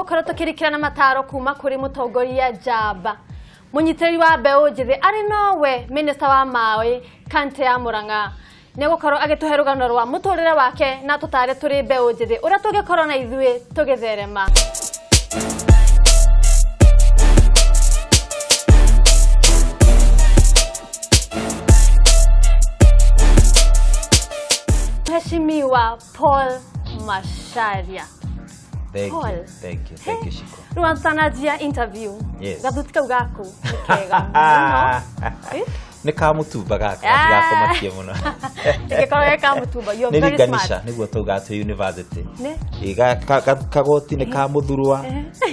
Tũgũkorwo tũkĩrikĩra na mataro kuma kũrĩ mũtongoria njamba, mũnyitĩrĩri wa mbeũ njĩthĩ, arĩ nowe minista wa maĩ kaunti ya Murang'a. Nĩ egũkorwo agĩtũhe rũgano rwa mũtũrĩre wake na tũtare tũrĩ mbeũ njĩthĩ ũrĩa tũngĩkorwo na ithuĩ tũgĩtherema. Mheshimiwa Paul Macharia. Thank Paul. you, thank you, thank you, Shiko. Rĩu antananjia interview. Yes. Gathuti kau gaku nĩ kega mũno. Eh? Nĩ kamũtumba gaka Ah. gatigakomakie mũno. Ingĩkorwo ge kamũtumba, you are Nĩ very ringanisha smart. nĩguo taugaga twĩ university. Nĩ? Ĩ, kagoti nĩ ka mũthurwa,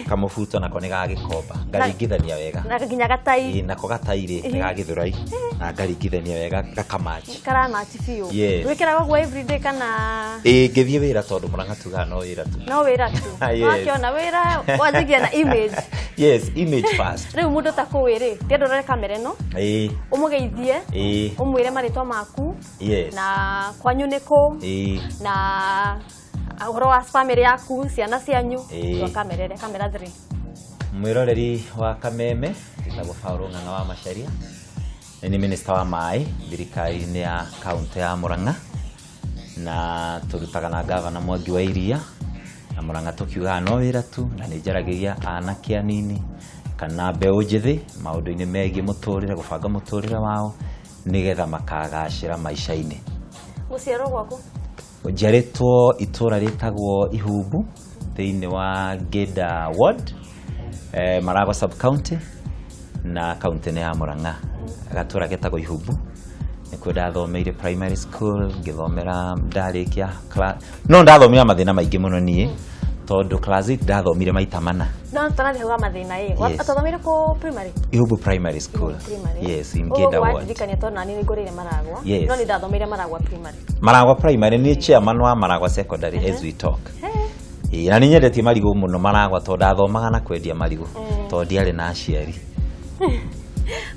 kamũbuto nako nĩ ga gĩkomba. Ngaringithania wega. Na nginya gatai. Ĩ, nako gatai rĩ nĩ ga gĩthũrai na ngaringithania wega gakamachi. Karamachi biũ. Yes. Wĩkĩraga ũguo everyday kana Ĩ, ngĩthiĩ wĩra tondũ Murang'a tugaga no wĩra tu. no wĩra tu? Yes. Wakĩona wĩra wanjagia na image. Yes, image first. Rĩu mũndũ ta kũĩ rĩ, ndĩrenda ũrore kamera ĩno, Ĩ, ũmũgeithie, ĩ, ũmwĩre marĩtwa maku yes. na kwanyu nĩ kũ Ĩ, na ũhoro wa family yaku, ciana cianyu. Ĩ. Rora kamera ĩrĩa, kamera 3. Mwiroreri wa Kameme, njĩtagwo Paul Ng'ang'a wa Macharia, nĩ niĩ minista wa maĩ thirikari-inĩ ya kaunti ya Murang'a, na tũrutaga na gavana Mwangi wa Iria, na Murang'a tũkiugaga no wĩra tu, na nĩ njaragĩria anake anini kana mbeũ njĩthĩ maũndũ-inĩ megiĩ mũtũrĩre, gũbanga mũtũrĩre wao nĩgetha makagacĩra maica-inĩ. Gũciarwo gwaku? Njiarĩtwo itũra rĩtagwo Ihumbu thĩinĩ wa Ngĩnda Ward, Maragwa sub county na kaunti nĩ ya Murang'a. Gatũra getagwo Ihumbu nĩkuo ndathomeire primary school, ngĩthomera ndarĩkia no ndathomire mathĩna maingĩ mũno niĩ tondũ class 8 ndathomire maita mana. No tũrathiĩ hau ha mathĩna ĩ. Yes. Athomeire kũ primary? Ihumbu primary school. Primary. Yes, in Ngĩnda Ũguo Ward. wandirikania tondũ nani nĩ ngũrĩire Maragwa. Yes. No nĩ ndathomeire Maragwa primary. Maragwa primary nĩ chairman wa Maragwa secondary as we talk. Ĩ, na nĩ nyendetie marigũ mũno Maragwa tondũ ndathomaga na kwendia marigũ tondũ ndiarĩ na aciari.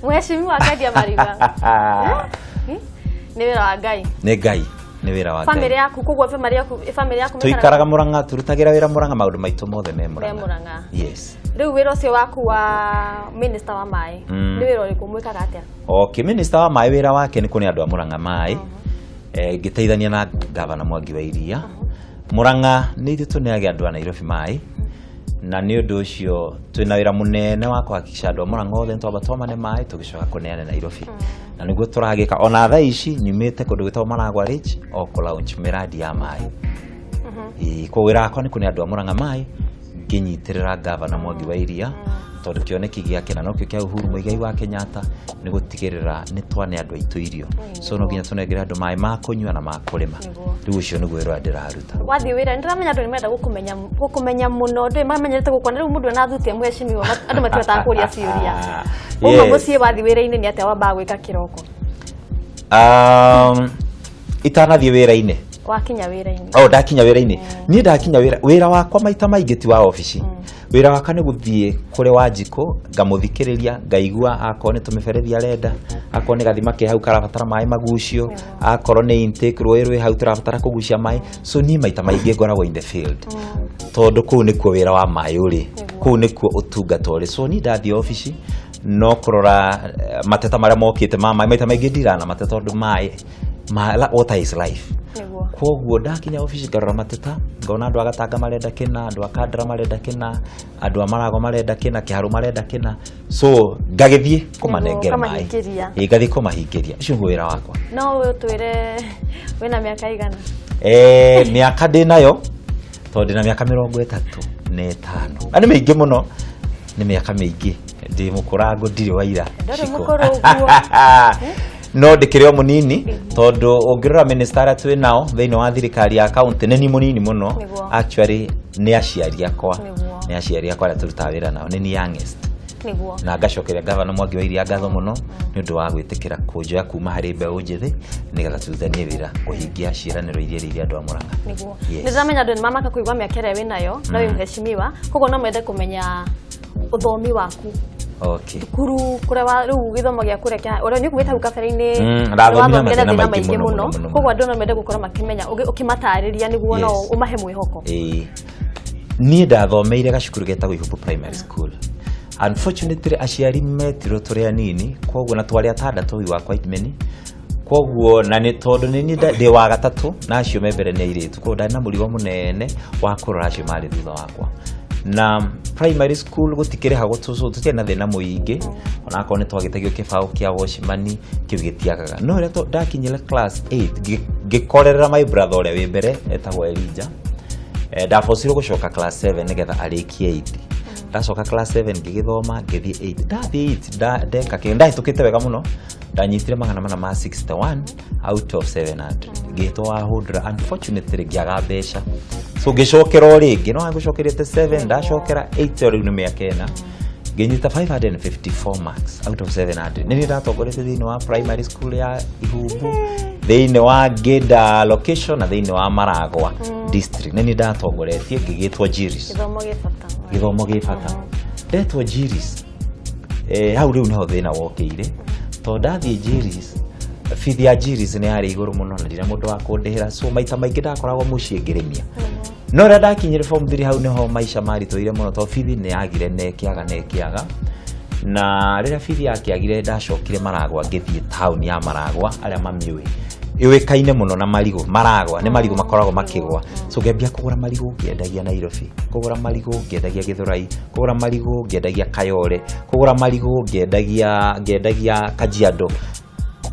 Mheshimiwa akendia marigũ. Nĩ wĩra wa Ngai. Nĩ Ngai, nĩ wĩra wa Family Ngai. yaku koguo family yaku family yaku Tũikaraga Murang'a, tũrutagĩra wĩra Murang'a, maũndũ maitũ mothe me Murang'a. Me Murang'a. Yes. Rĩu wĩra ũcio waku wa minister wa maĩ nĩ wĩra ũrĩkũ, mwĩkaga atĩa? Okay, minister wa maĩ wĩra wake nĩ kũne andũ a Murang'a maĩ. Ngĩteithania na gavana Mwangi wa Iria. Murang'a nĩ ithuĩ tũneage andũ a Nairobi maĩ, na nĩ ũndũ ũcio twĩna wĩra mũnene wa kũhakikisha andũ a Murang'a othe nĩtwamba twamane maĩ tũgĩcoka kũneane Nairobi. Na nĩguo tũragĩka ona thaa ici nyumĩte kũndũ gwĩtagwo Maragwa Ridge o kũ launch mĩradi ya maĩ. Ĩ, koguo wĩra wakwa nĩ kũne andũ a Murang'a maĩ ngĩnyitĩrĩra gavana Mwangi wa Iria tondũ kĩoneki gĩake na nokĩo kĩa Uhuru Muigai wa Kenyatta nĩ gũtigĩrĩra nĩ twane andũ aitũ irio. So no nginya tũnengere andũ maĩ ma kũnyua na ma kũrĩma. Rĩu ũcio nĩguo wĩra ũrĩa ndĩraruta. Wathiĩ wĩra nĩ ndĩramenya andũ nĩ marenda gũkũmenya mũno, ndũĩ mamenyerete gũkuona rĩu mũndũ ena thuti mheshimiwa, andũ matihotaga kũria ciũria. Uma mũciĩ wathiĩ wĩra-inĩ nĩ atĩa wambaga gwĩka kĩroko? Itanathiĩ wĩra-inĩ. Wakinya wĩra-inĩ. Oh, ndakinya wĩra-inĩ. Niĩ ndakinya wĩra, wĩra wakwa maita maingĩ ti wa obici. Wĩra wakwa nĩ gũthiĩ kũrĩ Wanjikũ, ngamũthikĩrĩria, ngaigua akorwo nĩ tũmĩberethi arenda, akorwo nĩ gathima ke hau karabatara maĩ magucio, akorwo nĩ intake rũĩ rwĩ hau tũrabatara kũgucia maĩ. So niĩ maita maingĩ ngoragwo in the field. Tondũ kũu nĩkuo wĩra wa maĩ ũrĩ, kũu nĩkuo ũtungata ũrĩ. So niĩ ndathiĩ obici no kũrora mateta marĩa mokĩte ma maĩ, maita maingĩ ndirana mateta tondũ maĩ, water is life. Koguo ndakinya obici ngarora mateta, ngona andũ a Gatanga marenda kĩna, andũ a Kandara marenda kĩna, andũ a Maragwa marenda kĩna, Kĩharũ marenda kĩna. So ngagĩthiĩ kũmanengera maĩ. Ũkamahingĩria. Ĩ, ngathiĩ kũmahingĩria. Ũcio nĩguo wĩra wakwa. No ũtwĩre wĩna mĩaka igana? Mĩaka ndĩnayo tondũ ndĩna mĩaka 35. Na nĩ mĩingĩ mũno, nĩ mĩaka mĩingĩ. Ndĩ mũkũrango, ndirĩ wa ira. Ndũrĩ Shiko. mũkũrũ ũguo. No ndĩkĩrĩ o mũnini tondũ ũngĩrora minister arĩa twĩ nao thĩinĩ wa thirikari ya kaunti nĩ ni mũnini mũno. Actually nĩ aciari akwa. Nĩ aciari akwa arĩa tũrutaga wĩra nao, nĩ ni youngest. Na ngacokeria gavana Mwangi wa Iria ngatho mũno nĩ ũndũ wa gwĩtĩkĩra kũnjoya kuma harĩ mbeũ njĩthĩ nĩgetha tũrutithanie wĩra kũhingia ciĩranĩro iria irĩ andũ a Murang'a. Yes. Nĩ ndĩramenya andũ nĩ mamaka kũigua mĩaka ĩrĩa wĩnayo na wĩ mheshimiwa, koguo no mende kũmenya ũthomi waku. Okay. Thukuru kũrĩa wa rĩu gĩthomo gĩaku kũrĩa kĩa ũrĩa nĩ kuugĩte hau kabere-inĩ, Ndathomire nĩ wathomire mathĩna mathĩna maingĩ maingĩ mũno, mũno. mũno, mũno. Koguo andũ no mende gũkorwo makĩmenya ũkĩmatarĩria nĩguo no Yes. ũmahe mwĩhoko. Ĩĩ. Niĩ ndathomeire gacukuru getagwo Ihumbu Primary School. Unfortunately aciari metirwo tũrĩ anini, koguo na twarĩ atandatũ, we were quite many, koguo na nĩ tondũ nĩ niĩ ndĩ wa gatatũ na acio me mbere nĩ airĩtu, koguo ndarĩ na mũrigo mũnene wa kũrora acio marĩ thutha wakwa. Na primary school gũtikĩrĩhagwo tũcũ, tũtiarĩ na thĩna mũingĩ, onakorwo nĩ twagĩtagio kĩbaũ kĩa watchman, kĩu gĩtiagaga. No rĩrĩa ndakinyire class 8, ngĩkorerera my brother ũrĩa wĩ mbere etagwo Elijah. Ndabocirwo gũcoka class 7 nĩgetha arĩkie 8. Ndacoka class 7 ngĩgĩthoma, ngĩthiĩ 8. Ndathiĩ 8, ndeka kĩ ndahĩtũkĩte wega mũno, ndanyitire 461 out of 700, ngĩtwo wa hũndũra. Unfortunately ngĩaga mbeca, so ngĩcokera o rĩngĩ, no ngũcokerete 7, ndacokera 8, rĩu nĩ mĩaka 4, ngĩnyita 554 marks out of 700. Nĩ niĩ ndatongoretie thĩinĩ wa primary school ya Ihumbu, thĩinĩ wa Ngĩnda location na thĩinĩ wa Maragwa district. Nĩ niĩ ndatongoretie, ngĩgĩtwo Jiris. Gĩthomo gĩ bata. Gĩthomo gĩ bata. Ndetwo Jiris, hau rĩu nĩho thĩna wokĩire, tondũ ndathiĩ Jiris, bithi ya Jiris nĩ yarĩ igũrũ mũno na ndirĩ mũndũ wa kũndĩhĩra, so maita maingĩ ndakoragwo mũciĩ ngĩrĩmia. No rĩrĩa ndakinyire form 3, hau nĩho maica maritũhire mũno, tondũ bithi nĩ yagire na ĩkĩaga na ĩkĩaga. Na rĩrĩa bithi yakĩagire, ndacokire Maragwa, ngĩthiĩ taũni ya Maragwa, arĩa mamĩũĩ, yũĩkaine mũno na marigũ. Maragwa nĩ marigũ makoragwo makĩgwa, so ngĩambia kũgũra marigũ ngĩendagia Nairobi, kũgũra marigũ ngĩendagia Gĩthũrai, kũgũra marigũ ngĩendagia Kayole, kũgũra marigũ ngĩendagia Kajiado.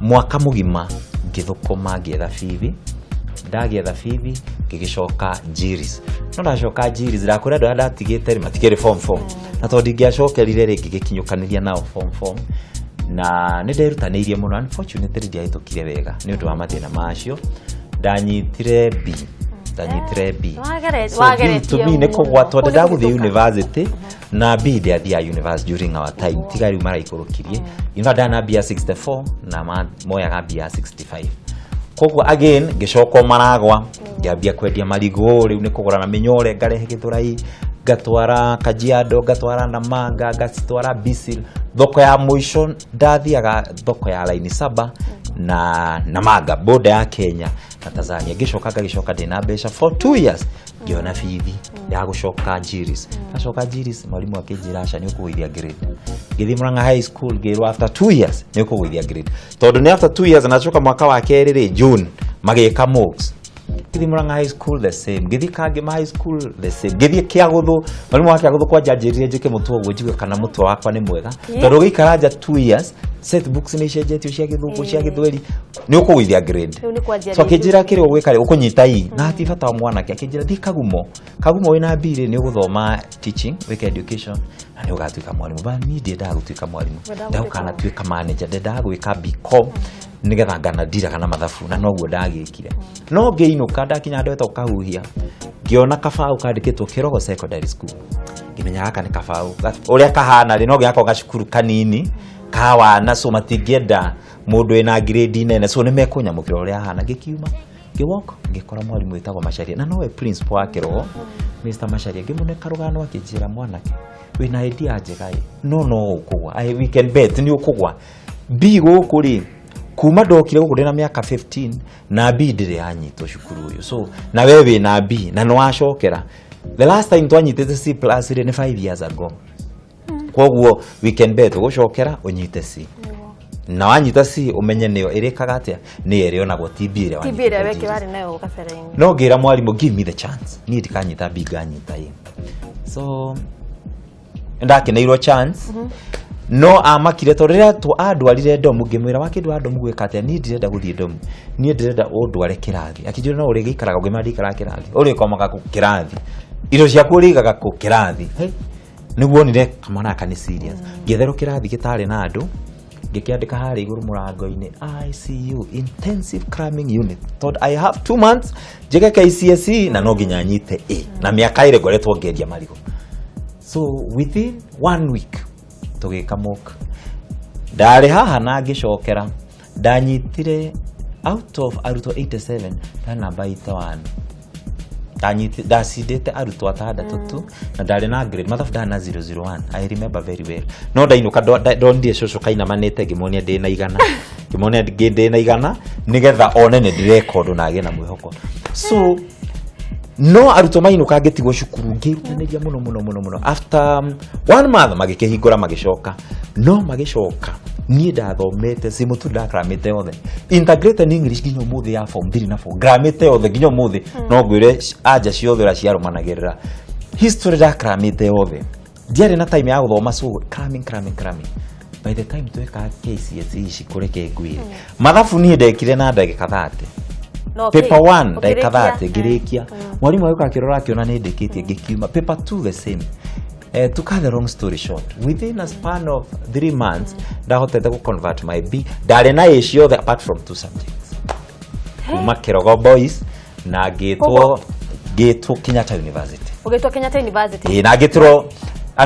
Mwaka mũgima ngĩthũkũma ngĩetha bithi. Ndagĩetha bithi, ngĩgĩcoka Jiris. No ndacoka Jiris, ndakwĩra andũ arĩa ndatigĩte rĩ matikĩrĩ form 4, na tondũ ndingĩacokerire rĩ, ngĩgĩkinyũkanĩria nao form 4, na nĩ nderutanĩirie mũno. Unfortunately ndiahĩtũkire wega nĩ ũndũ wa mathĩna macio, ndanyitire B, ndanyitire B. So B Wageretie to me nĩ mũno. kũgwa, tondũ Kũu nĩ ndagũthiĩ kũhĩtũka. university na B. Ndiathiaga university during our time, tiga rĩu maraikũrũkirie. In fact ndana B ya 64 na moyaga B ya 65. Koguo again ngĩcoka Maragwa, ngĩambia kwendia marigũ. Rĩu nĩ kũgũra na mĩnyore, ngarehe Gĩthũrai, ngatwara Kajiado, ngatwara Namanga, ngacitwara Bisil. Thoko ya mũico ndathiaga thoko ya Laini Saba na Namanga, border ya Kenya na Tanzania. Ngĩcoka ngagĩcoka ndĩna mbeca for 2 years, ngĩona bithi ya gũcoka Jiris. Ndacoka Jiris, mwarimũ akĩnjĩra, "Aca, nĩ ũkũgũithia grade." Ngĩthiĩ Murang'a High School, ngĩrwo after 2 years nĩ ũkũgũithia grade, tondũ nĩ after 2 years nacoka mwaka wa kerĩ rĩ, June magĩka mocks. Ngĩthiĩ Murang'a High School, the same. Ngĩthiĩ Kangema High School, the same. Ngĩthiĩ Kĩagũthũ, mwarimũ wa Kĩagũthũ kwanja anjĩrire njĩke mũtwe ũguo njigue kana mũtwe wakwa nĩ mwega, tondũ ũgĩikara nja 2 years, set books nĩ icenjetio cia Gĩthũngũ, cia Gĩthweri, nĩ ũkũgũithia grade. Rĩu nĩ kwanjia So rĩngĩ. akĩnjĩra, kĩrĩa ũgwĩka rĩ, ũkũnyita i na hati bata wa mwanake. Akĩnjĩra, "Thiĩ Kagumo. Kagumo wĩna B rĩ, nĩ ũgũthoma teaching, wĩke education na nĩ ũgatuĩka mwarimũ." Ba niĩ ndiendaga gũtuĩka mwarimũ. Wendaga Ndagũkana gũtuĩka tuĩka manager, ndendaga gwĩka BCom nĩgetha nganandiraga na mathabu, na noguo ndagĩkire. No ngĩinũka, ndakinya handũ hetagwo Kahuhia, ngĩona kabaũ kandĩkĩtwo Kĩrogo Secondary School. Ngĩmenya gaka nĩ kabaũ. Ũrĩa kahana rĩ, no nginya gakorwo gacukuru kanini ka wana, so matingĩenda mũndũ wĩna grade nene, so nĩ mekũnyamũkĩra ũrĩa ahana. Ngĩkiuma, ngĩwalk, ngĩkora mwarimũ wĩtagwo Macharia, na nowe principal wa Kĩrogo, Mr Macharia. Ngĩmũne karũgano, akĩnjĩra, "Mwanake, wĩna idea njega ĩ, no ũkũgwa. We can bet nĩ ũkũgwa B gũkũ rĩ. Kuma ndokire gũkũ ndĩna mĩaka 15 na B ndĩrĩ yanyitwo cukuru ũyũ, so na we wĩna B na nĩ wacokera. The last time twanyitĩte C plus rĩ, nĩ 5 years ago, koguo we can bet ũgũcokera ũnyite C, na wanyita C ũmenye nĩyo ĩrĩkaga atĩa, nĩyo ĩrĩonagwo, ti B ĩrĩa Ti B ĩrĩa wanyitĩte weke Jiris. warĩ nayo kabere-inĩ. No ngĩra mwarimũ, "Give me the chance, niĩ ndikanyita B, nganyita A." So ndakeneirwo chance, no amakire tondũ rĩrĩa andwarire ndomu, ngĩmwĩra, "Wakĩndwara ndomu gwĩka atĩa? Niĩ ndirenda gũthiĩ ndomu, niĩ ndĩrenda ũndware kĩrathi." Akĩnjĩra, "No ũrĩgĩikaraga?" Ngĩmwĩra, "Ndikaraga kĩrathi." "Ũrĩkomaga kũ?" "Kĩrathi." "Irio ciaku ũrĩigaga kũ?" "Kĩrathi." Hey, nĩguo onire kamwana gaka nĩ serious. Ngĩetherwo kĩrathi gĩtarĩ na andũ, ngĩkĩandĩka harĩa igũrũ mũrango-inĩ, ICU, intensive cramming unit, tondũ I have 2 months njĩke KCSE na no nginya nyite A, na mĩaka 2 ngoretwo ngĩendia marigũ. So within one week tũgĩka mock, ndarĩ haha na ngĩcokera, ndanyitire out of arutwo 87, ndarĩ namba 81. Ndacindĩte arutwo atandatũ tu, na ndarĩ na grade mathabu ndarĩ na 001, I remember very well. No ndainũka, ndonire cũcũ kainamanĩte, ngĩmuonia ndĩna 100, ngĩmuonia ndĩna 100 nĩgetha one nĩ ndĩreka ũndũ na agĩe na mwĩhoko. So No arutwo mainũka ngĩtigwo cukuru ngĩrutanĩria mũno mũno mũno mũno. After one month magĩkĩhingũra magĩcoka, no magĩcoka niĩ ndathomete simutu ndakramĩte yothe integrated English nginya ũmũthĩ ya form 3 na 4 ngramĩte yothe nginya ũmũthĩ, no ngwĩre anja ciothe ũrĩa ciarũmanagĩrĩra. History ndakramĩte yothe, ndiarĩ na time ya gũthoma, so cramming, cramming, cramming. By the time tweka KCSE ici kũreke ngwĩre mathabu niĩ ndekire na ndagĩka 30. No, Paper 1 ndagĩka ũkĩrĩkia. 30 ngĩrĩkia. Mwarimũ agĩũka akĩrora akĩona nĩ ndĩkĩtie, ngĩkiuma. Paper 2 the same. To cut the long story short, within a span of 3 months ndahotete gũ convert my B, ndarĩ na A ciothe apart from two subjects, kuma Kĩrogo Boys na ngĩtwo ngĩtwo Kenyatta University. Ũgĩtwo Kenyatta University. Ĩĩ, na ngĩtĩrwo,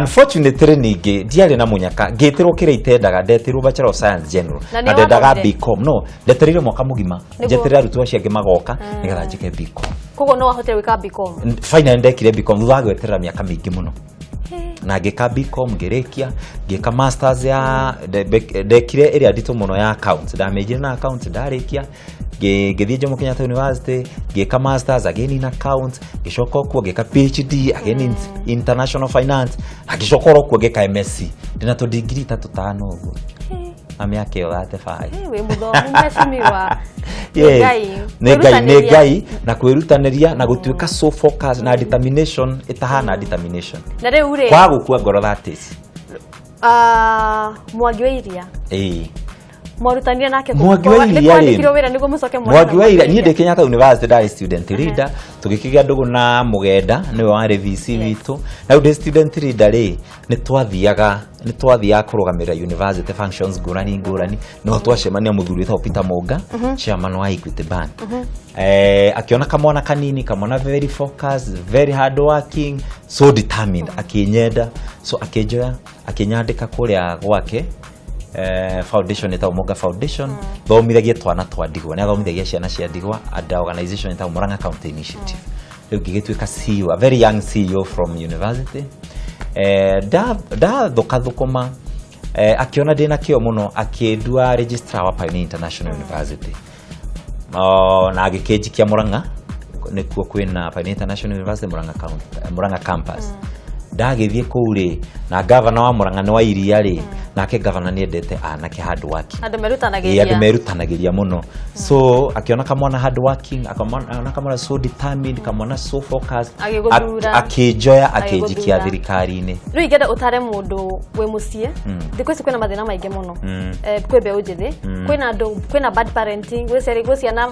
unfortunately ningĩ ndiarĩ na mũnyaka, ngĩtĩrwo kĩrĩa itendaga, ndetirwo Bachelor of Science General. Na nĩ Na ndendaga wathomire? BCom, no ndetereire mwaka mũgima njeterere arutwo acio angĩ magoka nĩgetha njĩke BCom. Koguo no wahotire gwĩka BCom? Finally ndekire BCom thutha wa gweterera mĩaka mĩingĩ mũno, na ngĩka BCom ngĩrĩkia, ngĩka masters ya ndekire ĩrĩa nditũ mũno ya accounts, ndamĩnjire na accounts, ndarĩkia ngĩthiĩ Jomo Kenyatta University ngĩka masters again in accounts, ngĩcoka okuo ngĩka PhD again in international finance, na ngĩcoka oro kuo ngĩka MSc. Ndĩna tũ degree ta tũtano ũguo na mĩaka ĩyo 35. Wĩ mũthomu, mheshimiwa. Yes. Ngai. Nĩ Ngai, nĩ Kwĩrutanĩria. Ngai na kwĩrutanĩria na gũtuĩka so focused na determination ĩtahana determination Na rĩu rĩ, kwaga gũkua ngoro, that is. Mwangi wa Iria, Ĩĩ. mwarutanire nake kũ? Mwangi wa Nĩ Iria rĩ, kwandĩkirwo wĩra nĩguo mũcoke muonane? Mwangi wa Iria, niĩ ndĩ Kenyatta University ndarĩ student leader, tũgĩkĩgĩa ndũgũ na Mũgenda nĩwe warĩ VC witũ, na rĩu ndĩ student leader rĩ, nĩ twathiaga kũrũgamĩrĩra university functions ngũrani ngũrani, no twacemania mũthuri wĩtagwo Peter Mũnga, chairman wa Equity Bank, akĩona kamwana kanini, kamwana very focused, very hard working, so determined, akĩnyenda, so akĩnjoya akĩnyandĩka kũrĩa gwake foundation ĩtagwo Mũnga Foundation, thomithagie twana twa ndigwa, nĩ athomithagia ciana cia ndigwa under organization ĩtagwo Murang'a County Initiative. Rĩu ngĩgĩtuĩka CEO, a very young CEO from university. Ndathũkathũkũma, akĩona ndĩna kĩo mũno, akĩndua registrar wa Pioneer International University. Oh, na agĩkĩnjikia Murang'a, nĩkuo kwĩna Pioneer International University Murang'a County, Murang'a campus. Ndagĩthiĩ kũu rĩ, na gavana wa Murang'a nĩ wa Iria rĩ, nake gavana nĩ endete anake hard working. Andũ Ĩĩ, merutanagĩria. Andũ merutanagĩria mũno, so akĩona kamwana hard working, akamona kamwana so determined, kamwana so focused. Agĩgũthura. Akĩnjoya akĩnjikia Agĩgũthura. thirikari-inĩ. Rĩu ingĩenda ũtare mũndũ wĩ mũciĩ, thikũ ici kwĩna mathĩna maingĩ mũno. Kwĩ mbeũ njĩthĩ, kwĩna andũ, kwĩna bad parenting, gwĩ ciana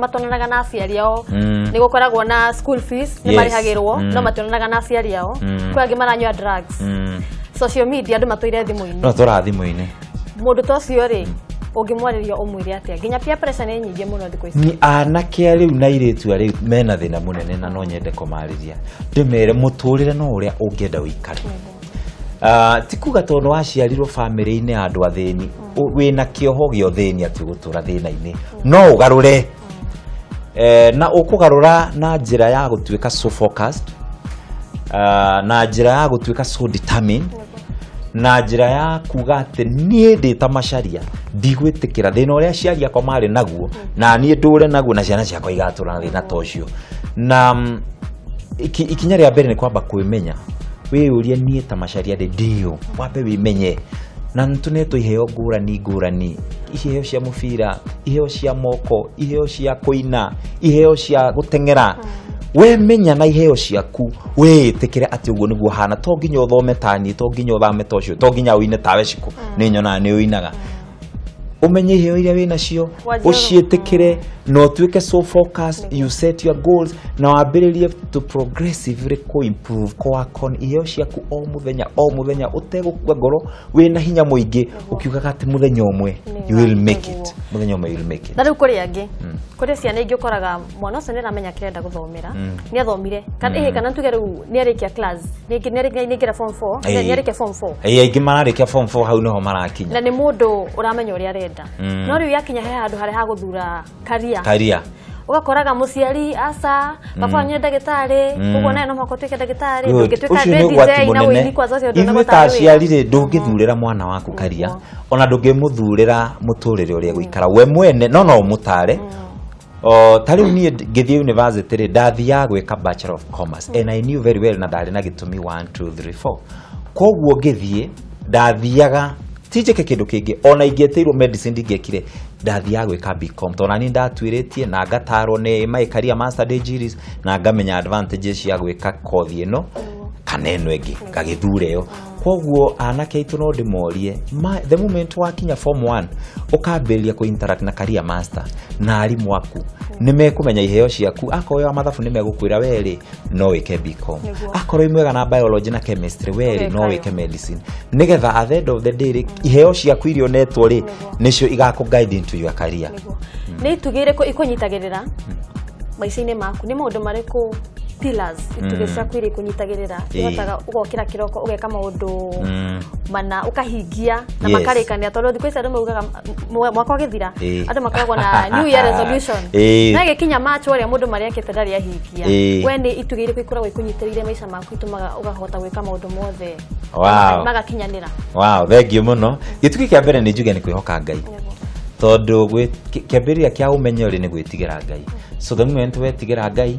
matonanaga na aciari ao. Nĩ gũkoragwo na school fees nĩ marĩhagĩrwo no mationanaga na aciari ao. Kwĩ angĩ maranyua drugs. Social media, andũ matũire thimũ-inĩ. No tũra thimũ-inĩ. Mũndũ ta ũcio rĩ, ũngĩmwarĩria ũmwĩre atĩa, nginya peer pressure nĩ nyingĩ mũno thikũ ici? Ni anake a rĩu na airĩtu a rĩu mena thĩna mũnene, na no nyende kũmarĩria ndĩmere mũtũrĩre no ũrĩa ũngĩenda ũikare. Ti kuga tondũ waciarirwo bamĩrĩ-inĩ ya andũ athĩni wĩna kĩoho gĩa ũthĩni atĩ ũgũtũra thĩna-inĩ, no ũgarũre, na ũkũgarũra na njĩra ya gũtuĩka so focused, na njĩra ya gũtuĩka so determined, na njĩra ya kuga atĩ niĩ ndĩ ta Macharia ndigwĩtĩkĩra thĩna ũrĩa aciari akwa marĩ naguo na niĩ ndũre naguo na ciana ciakwa igatũra na thĩna ta ũcio. Na ikinya rĩa mbere nĩ kwamba kwĩmenya, wĩyũrie, niĩ ta Macharia ndĩ ndĩũ? Wambe wĩmenye, na nĩtũnetwo iheo ngũrani ngũrani, iheo cia mũbira, iheo cia moko, iheo cia kũina, iheo cia gũteng'era. We menya na iheo ciaku, wĩĩtĩkĩre atĩ ũguo nĩguo hana. To nginya ũthome ta niĩ, to nginya ũthame ta ũcio, to nginya ũine tawe Cikũ, nĩ nyonaga nĩ ũinaga. Ũmenye iheo iria wĩ nacio, ũciĩtĩkĩre na ũtuĩke so focused. You set your goals na wambĩrĩrie to progressively kũ improve, kũ work on iheo ciaku o mũthenya o mũthenya, ũtegũkua ngoro, wĩna hinya mũingĩ, ũkiugaga atĩ mũthenya ũmwe you will make it, mũthenya ũmwe you will make it. Na rĩu kũrĩ angĩ, kũrĩ ciana ingĩ ũkoraga mwana ũcio nĩ aramenya kĩrĩa arenda gũthomera, nĩ athomire kana ĩhĩ, kana tuge rĩu nĩ arĩkia class, nĩ aingĩra form 4, nĩ arĩkia form 4. Ĩĩ, aingĩ mararĩkia form 4, hau nĩho marakinya. Na nĩ mũndũ ũramenya ũrĩa arenda, no rĩu yakinya he handũ harĩa ha gũthura career, career, ũgakoraga mũciari, aca, baba wanyu nĩ ndagĩtarĩ, ũguo nawe no mũhaka ũtuĩke ndagĩtarĩ. Good. Ndũngĩtuĩka Ũcio nĩ DJ ũgwati na mũnene. ũini kwanza ũcio Ithuĩ ndũnagwo ta tarĩ wĩra. aciari rĩ, ndũngĩthurĩra mwana waku career, ona ndũngĩmũthurĩra mũtũrĩre ũrĩa gũikara we mwene, no no ũmũtare. O ta rĩu niĩ ngĩthiĩ university rĩ, ndathiaga gwĩka Bachelor of Commerce, and I knew very well na ndarĩ na gĩtũmi 1 2 3 4. Koguo ngĩthiĩ ndathiaga ti njĩke kĩndũ kĩngĩ, ona ingĩetĩirwo medicine ndingĩekire. Ndathiaga gwĩka BCom tondũ nani ndatuĩrĩtie na ngatarwo nĩ my career master degrees na ngamenya advantages cia gwĩka kothi ĩno kana ĩno ĩngĩ, ngagĩthura ĩyo. Koguo anake aitũ no ndĩmorie, the moment wakinya form 1 ũkambĩrĩria kũ interact na career master na arimũ aku, nĩ mekũmenya iheo ciaku. Akorwo wa mathabu, nĩ megũkwĩra werĩ no wĩke BCom. Akorwo wĩ mwega na biology na chemistry, werĩ no Ũgeka wĩke medicine, nĩgetha at the end of the day rĩ, iheo ciaku iria onetwo rĩ, nĩcio igakũ guide into your career. Nĩ itugĩ irĩkũ ikũnyitagĩrĩra maica-inĩ maku? Nĩ maũndũ marĩkũ, pillars, itugĩ ciaku iria ikũnyitagĩrĩra, ihotaga ũgokĩra kĩroko ũgeka maũndũ mana ũkahingia na makarĩkania? Tondũ thikũ ici andũ maugaga mwaka ũgĩthira, andũ makoragwo na new year resolution, na gĩkinya March ũrĩa mũndũ marĩa ekĩte ndarĩ ahingia. We nĩ itugĩ irĩkũ ikoragwo ikũnyitĩrĩire maica maku itũmaga ũkahota gwĩka maũndũ mothe magakinyanĩra? Wow, thank you mũno. Gĩtugĩ kĩa mbere nĩ njuge nĩ kwĩhoka Ngai, tondũ kĩambĩrĩria kĩa ũmenyo rĩ nĩ gwĩtigĩra Ngai. So the moment wetigĩra Ngai,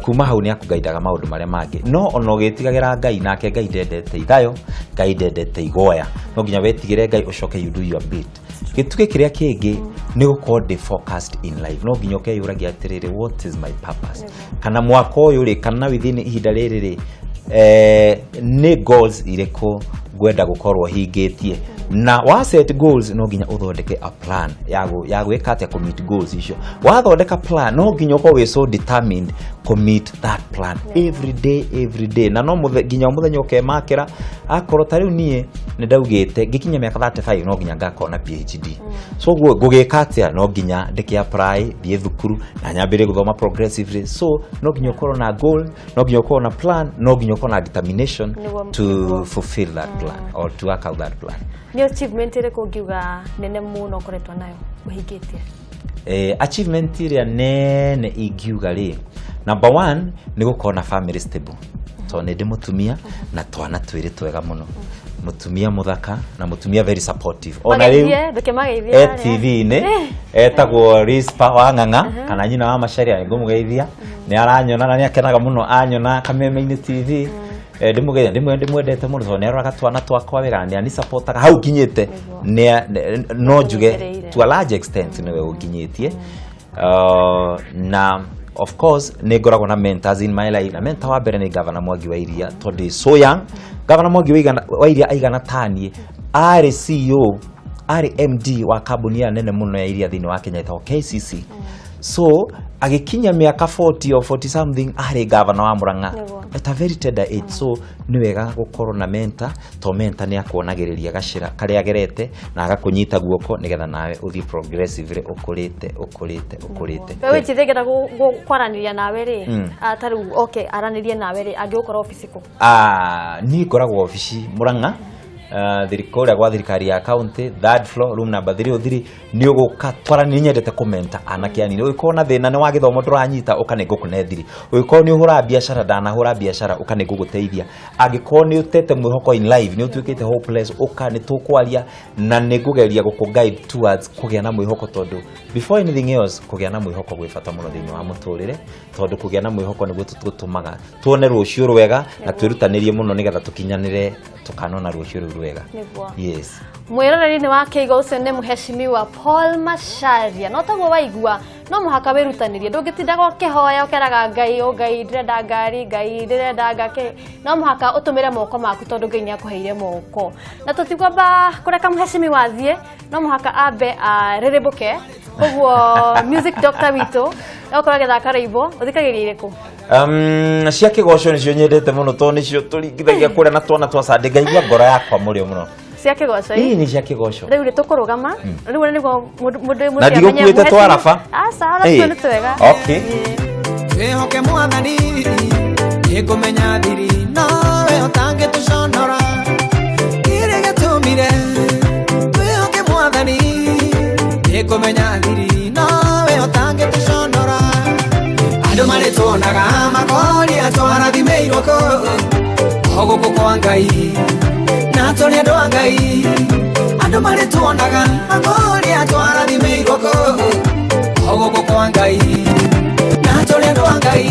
kuma hau nĩ akũgaindaga maũndũ marĩa mangĩ. No ona ũgĩtigagĩra Ngai, nake Ngai ndendete ithayo, Ngai ndendete igoya. No nginya wetigĩre Ngai, ũcoke you do your bit. Gĩtugĩ kĩrĩa kĩngĩ nĩ gũkorwo ndĩ focused in life. No nginya ũkeyũragia atĩrĩrĩ, what is my purpose? Kana mwaka ũyũ rĩ, kana within ihinda rĩrĩ rĩ, nĩ goals irĩkũ ngwenda gũkorwo hingĩtie? Na wa set goals, no nginya ũthondeke a plan ya gwĩka atĩa kũ goals icio. Wathondeka plan, no nginya ũkorwo wĩ so determined commit that plan every day, every day, na no nginya mũthenya ũkemakĩra. Akorwo ta rĩu niĩ nĩ ndaugĩte ngĩkinya mĩaka 35 no nginya ngakorwo na PhD. So guo ngũgĩka atĩa? No nginya ndĩkĩ apply, thiĩ thukuru na nyambĩrĩrie gũthoma progressively. So no nginya ũkorwo na goal, no nginya ũkorwo na plan, no nginya ũkorwo na determination to fulfill that plan or to work out that plan. Nĩ achievement ĩrĩkũ ũngiuga nene mũno ũkoretwo nayo ũhingĩtie? Achievement ĩrĩa nene ingiuga rĩ, number one nĩ gũkorwo na family stable, tondũ nĩ ndĩ mũtumia na twana twĩrĩ twega mũno, mũtumia mũthaka na mũtumia very supportive. Ona rĩu Mageithie, ndũkĩmageithie e harĩa. TV-inĩ etagwo Rispa wa Ng'ang'a kana nyina wa Macharia. Nĩ ngũmũgeithia, nĩ aranyona na nĩ akenaga mũno anyona kameme-inĩ TV. Ndĩmũgeithia, ndĩmwendete mũno tondũ nĩ aroraga twana twakwa wega na nĩ anisupportaga hau nginyĩte. No njuge Ũkũnyitĩrĩire. to a large extent nĩwe ũnginyĩtie. Na of course nĩ ngoragwo na mentors in my life, na mentor wa mbere nĩ Governor Mwangi wa Iria, tondũ so young Governor Mwangi wa Iria aigana taniĩ arĩ CEO, arĩ MD wa kambuni ĩrĩa nene mũno ya iria thĩinĩ wa Kenya ĩtagwo KCC. So agĩkinya mĩaka 40 or 40 something arĩ governor wa Murang'a at a very tender age. So nĩ wega gũkorwo na mentor, to mentor nĩ akuonagĩrĩria gacĩra karĩa agerete na agakũnyita guoko nĩgetha nawe ũthiĩ progressively ũkũrĩte, ũkũrĩte, ũkũrĩte. Mbeũ njĩthĩ ĩngĩenda kwaranĩria nawe rĩ, ta rĩu okay aranĩrie nawe rĩ, angĩgũkora obici kũ? Ah, niĩ ngoragwo obici Murang'a, kũrĩa gwa thirikari ya county, third floor, room number 303. Nĩ ũgũka twaranĩrie. Nyendete kũmenta anake anini. Ũngĩkorwo na thĩna nĩ wa gĩthomo ndũranyita, ũka nĩ ngũkũne thiri. Ũngĩkorwo nĩ ũhũraga biacara, ndanahũra biacara, ũka nĩ ngũgũteithia. Angĩkorwo nĩ ũtete mwĩhoko in life, nĩ ũtuĩkĩte hopeless, ũka nĩ tũkwaria na nĩ ngũgeria gũkũ guide towards kũgĩa na mwĩhoko, tondũ before anything else kũgĩa na mwĩhoko gwĩ bata mũno thĩinĩ wa mũtũrĩre, tondũ kũgĩa na mwĩhoko nĩguo tũtũmaga tuone rũciũ rwega na twĩrutanĩrie mũno nĩgetha tũkinyanĩre tũkanona rũciũ rũu rwega. Yes. Mwĩroreri-inĩ wa kĩigo, ũcio nĩ mũheshimiwa Paul Macharia. No taguo waigua, no mũhaka wĩrutanĩrie. Ndũngĩtindaga ũkĩhoya ũkeraga Ngai, o Ngai ndĩrenda ngari, Ngai ndĩrenda ngake. No mũhaka ũtũmĩre moko maku, tondũ Ngai nĩ akũheire moko. Na tũtikwamba kũreka mũheshimiwa athiĩ, no mũhaka ambe arĩrĩmbũke. Koguo music doctor witũ okorwo agĩthaka rwĩmbo, ũthikagĩrĩria irĩkũ? Cia kĩgoco nĩcio nyendete mũno, tondũ nĩcio tũringithagia kũrĩa na twana twa Sunday, ngaigua ngoro yakwa mũrĩo mũno. Cia kĩgoco? Ii, nĩ cia kĩgoco. Rĩu rĩ tũkũrũgama rĩu nĩguo mũndũ Na ndigũkuĩte twaraba. Aca, ona tuo nĩ twega. Okay. Twĩhoke mwathani, nĩngũmenya thiri nowe ũtangĩtũconora. Kĩrĩ gĩtũmire twĩhoke mwathani, nĩngũmenya thiri nowe ũtangĩtũconora. Andũ marĩtuonaga makoria twarathimĩirwo kũ, o gũkũ kwa Ngai na tũrĩ andũ a Ngai. Andũ marĩtuonaga makoria twarathimĩirwo kũ, o O gũkũ kwa Ngai na tũrĩ andũ a Ngai.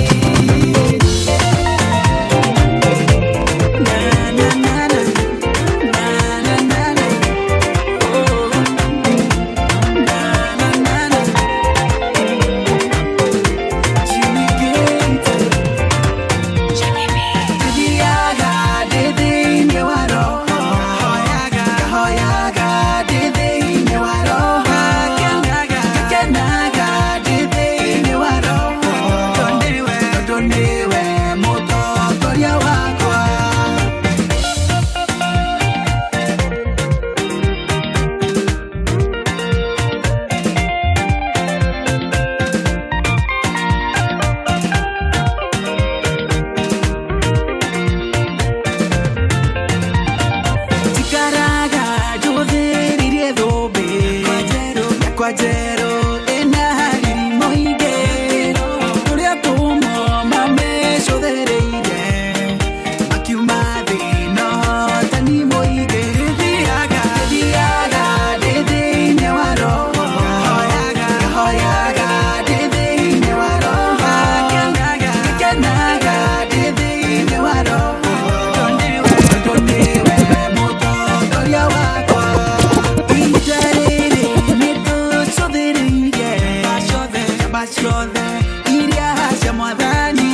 Njikaraga njũthĩrĩirie thũmbĩ yakwa njerũ ĩna riri mũingĩ ũrĩa tũmo mamĩcũthĩrĩirie makiuma thĩ na ũhotani mũingĩ. Thiaga thiaga ndĩ thĩinĩ wa roho, hoyaga ndĩ thĩinĩ wa roho, ngenaga ndĩ thĩinĩ wa roho, tondũ nĩwe mũtongoria wakwa. Ihinda rĩrĩ nĩtũcũthĩrĩirie ciamba ciothe iria cia mwathani.